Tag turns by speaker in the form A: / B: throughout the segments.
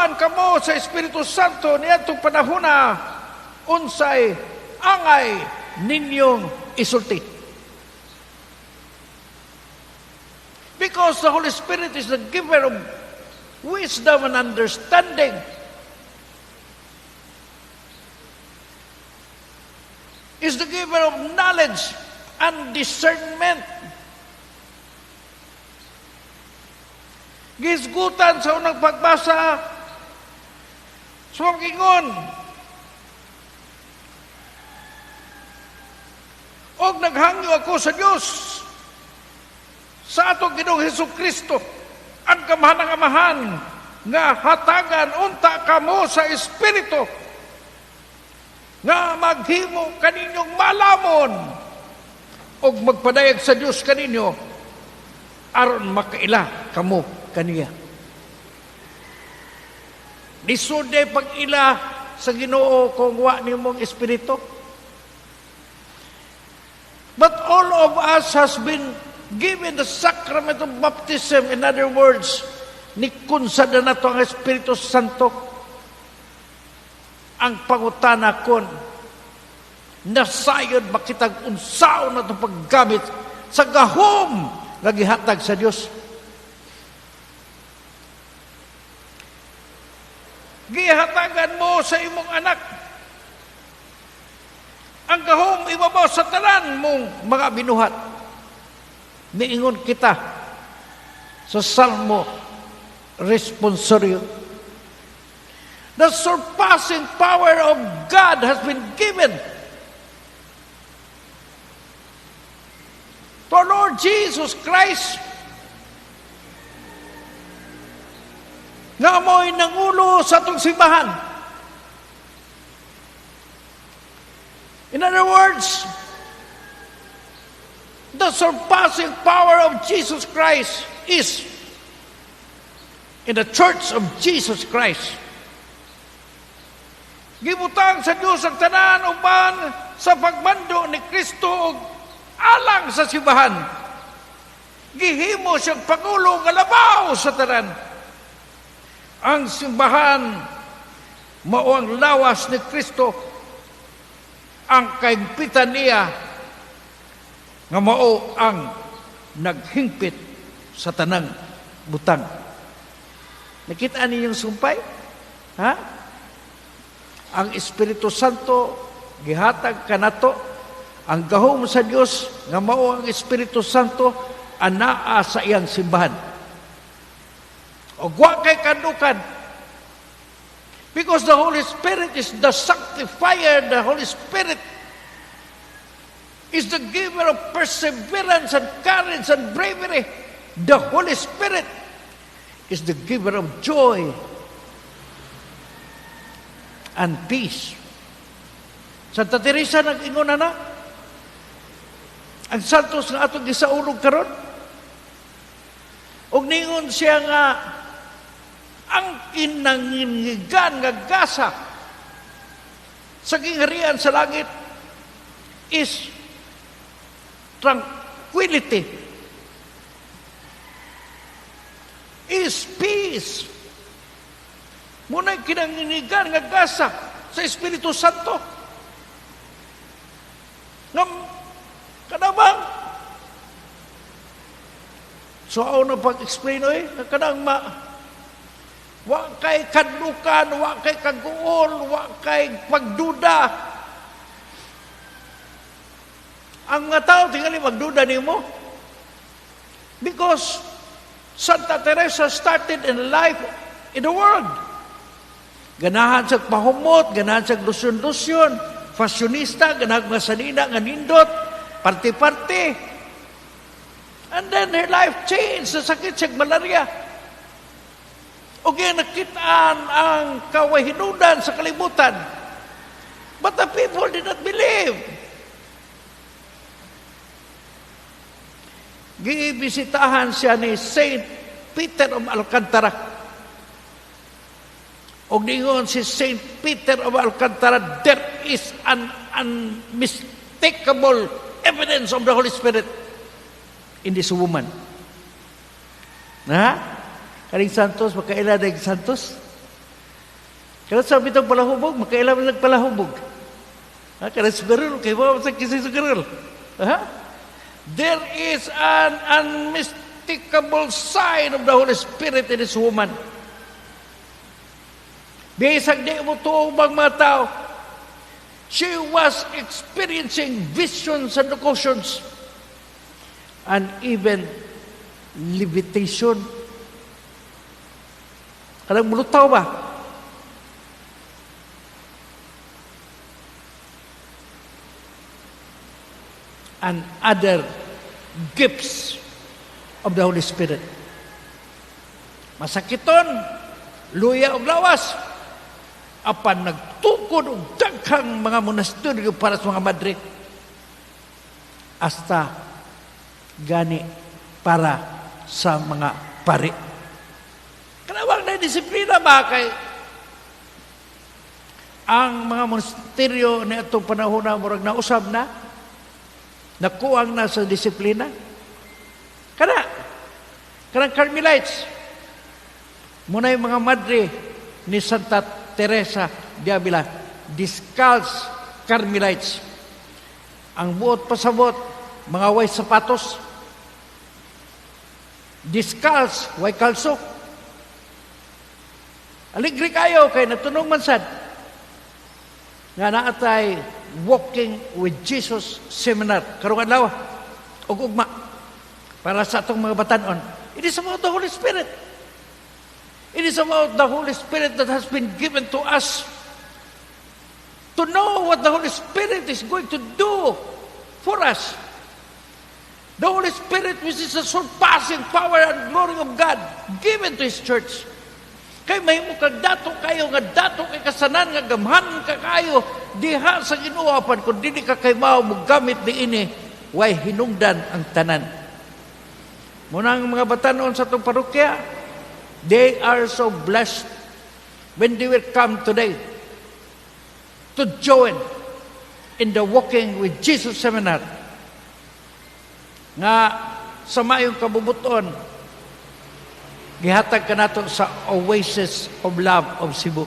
A: Maturuan kamo sa Espiritu Santo niadtong panahona unsay angay ninyong isulti. Because the Holy Spirit is the giver of wisdom and understanding. Is the giver of knowledge and discernment. Gisgutan sa unang pagbasa sa ingon, "Og naghangyo ako sa Dios sa atong Ginoong Hesus Kristo, ang kamahanang Amahan, nga hatagan unta kamo sa Espiritu nga maghimo kaninyong malamon og magpadayag sa Dios kaninyo aron makaila kamo kaniya." Lisod pag-ila sa Ginoo kung wa nimong Espiritu. But all of us has been given the sacrament of baptism. In other words, nikunsad na nato ang Espiritu Santo. Ang pangutana kon, nasayod ba kitag unsaon na itong paggamit sa gahom nga gihatag sa Dios? Gihatagan mo sa imong anak ang gahom ibabaw sa tanan mong mga binuhat. Niingon kita sa Salmo responsorio. The surpassing power of God has been given to our Lord Jesus Christ, nga mo'y nangulo sa atong simbahan. In other words, the surpassing power of Jesus Christ is in the Church of Jesus Christ. Gibutang sa Diyos ang tanan uban sa pagmando ni Kristo og alang sa simbahan. Gihimo siyang pangulo nga labaw sa tanan. Ang simbahan mao ang lawas ni Kristo, ang kahigpitan niya nga mao ang naghingpit sa tanang butang. Nakita ninyong sumpay? Ha? Ang Espiritu Santo gihatag kanato, ang gahom sa Dios nga mao ang Espiritu Santo anaa sa iyang simbahan. Og wa kay kadukan. Because the Holy Spirit is the sanctifier, the Holy Spirit is the giver of perseverance and courage and bravery. The Holy Spirit is the giver of joy and peace. Santa Teresa nag-ingon na ang santos nga atong gisaulog karon. Og ningon siya nga ang kinangingigan nga gasa sa gingharian sa langit is tranquility, is peace. Muna'y kinanginigan nga gasa sa Espiritu Santo. Ngam, kanabang, so ako na pag-explain, oy, nga kanang wa kay kadlukan, wa kay kaguol, wa kay pagduda. Ang mga tao tingali magduda nimo. Because Santa Teresa started in life in the world. Ganahan sa pahumot, ganahan sa lusyon-lusyon, fashionista, ganahan mga sanina, nga nindot, party-party. And then her life changed sa sakit sa malaria. O kaya nakitaan ang kawahinudan sa kalibutan. But the people did not believe. Gibisitahan siya ni Saint Peter of Alcantara. Og ningon si Saint Peter of Alcantara, "There is an unmistakable evidence of the Holy Spirit in this woman." Na? Kaning Santos, makaila na Santos? Kaya sabi itong palahubog, makailam nagpalahubog. Ha, kada sugarol, kay mo sa kisay sugarol. Ha? There is an unmistakable sign of the Holy Spirit in this woman. Bisag di mo tuo bang mga tao, she was experiencing visions and occasions and even levitation. Kanang mulutaw ba? And other gifts of the Holy Spirit. Masakiton, luya og lawas, apan nagtukod og daghang mga monasteryo para sa mga madre. Hasta gani para sa mga pari. Kanawang na disiplina ba kay ang mga monasteryo ni atong panahon na murag nausab na, nakuang na sa disiplina. Kanang Carmelites, muna yung mga madre ni Santa Teresa de Avila, Discalced Carmelites. Ang buot pasabot, mga way sapatos. Discalced, way kalso. Aligri kayo kay natunong man sad nga naatay Walking with Jesus seminar karong adlaw ug ugma para sa atong mga batan-on. It is about the Holy Spirit. It is about the Holy Spirit that has been given to us to know what the Holy Spirit is going to do for us. The Holy Spirit, which is the surpassing power and glory of God, given to His church. Kay mahimo kag dato kayo, nga dato kay kasanan, nga gamhan ka kayo, diha sa Ginoo, apan kung dili ka kay mao mogamit niini, way hinungdan ang tanan. Muna ang mga batanon sa atong parokya, they are so blessed when they will come today to join in the Walking with Jesus seminar. Nga sa mayong kabubuton, gihatag ka nato sa Oasis of Love of Cebu.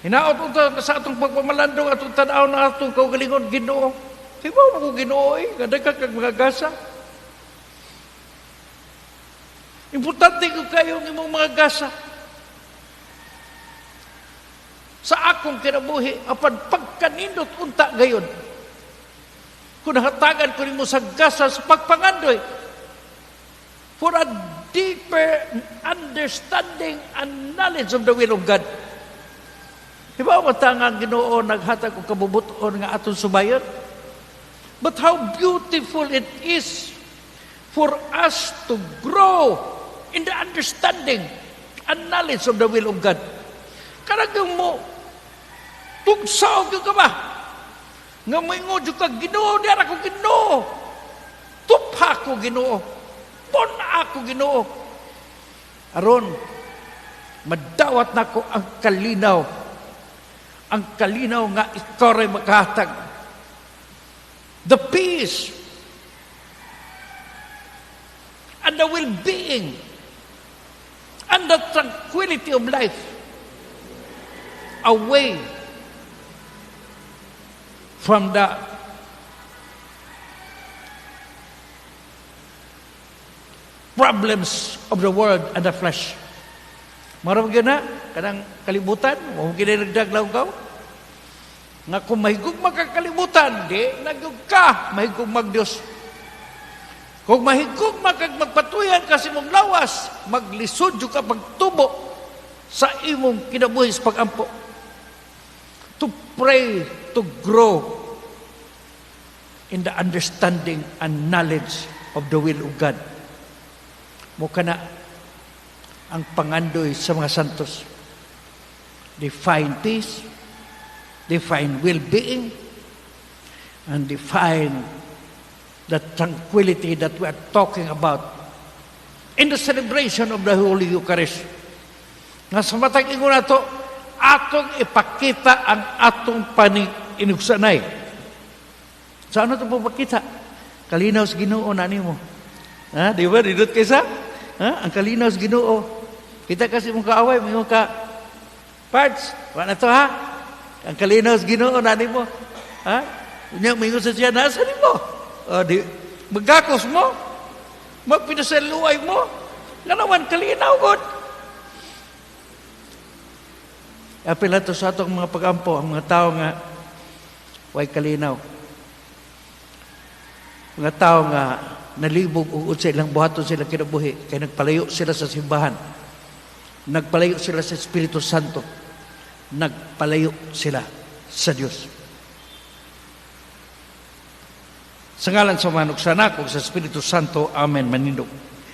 A: Hinaot unta sa atong pagpamalandong, atong tan-aw na atong kaugalingon, Ginoo. Hibaw mo ko Ginoo eh, nga daghan kag mga gasa. Importante ko kayo ang imong mga gasa. Sa akong kinabuhi, apan pagkanindot unta gayon. Kung nahatagan ko nimo sa gasa sa pagpangandoy, for a deeper understanding and knowledge of the will of God. Diba mata nga ang Ginoo naghatag og kabubuton nga atong subayon? But how beautiful it is for us to grow in the understanding and knowledge of the will of God. Kanagang mo, tugsaw gyud ka ba? Nga moingon jud ka, Ginoo, di ara ko Ginoo. Tupha ko Ginoo. Pon ako Ginoo. Aron madawat nako ang kalinaw. Ang kalinaw nga ikaw ray makahatag. The peace and the well-being and the tranquility of life away from the problems of the world and the flesh. Marami gyud na kanang kalibutan, mo gyud nagdaglaw. Nga kung mahigugma ka kalibutan, di nagyug ka mahigugmag Dios. Kung mahigugma kag magpatuyan ka sa imong lawas, maglisod jud ka pagtubo sa imong kinabuhi sa pag-ampo. To pray, to grow in the understanding and knowledge of the will of God. Mo kana ang pangandoy sa mga santos. They find peace, they find well-being, and they find the tranquility that we are talking about in the celebration of the Holy Eucharist. Nga sa matag ingon nato, atong ipakita ang atong panig-inugsanay. Sa ano ito papakita? Kalinaw sa Ginoo na nimo. Ha? Di ba? Didot kaysa? Ha? Ang kalinaw sa Ginoo. Kita kasi mong kaaway, may ka, Parts, wala na to ha. Ang kalinaw sa Ginoo na nimo. Ha? Unya moingon sa siya nasa nimo. O, di magakos mo. Magpinasaluay mo. Nga naman kalinaw god. Apil to sa atong mga pagampo ang mga tao nga way kalinaw. Mga tao nga nalibog og unsa ilang buhaton sila kinabuhi kay nagpalayo sila sa simbahan. Nagpalayo sila sa Espiritu Santo. Nagpalayo sila sa Dios. Sa ngalan sa Ama ug sa Anak ug sa Espiritu Santo. Amen. Manindog.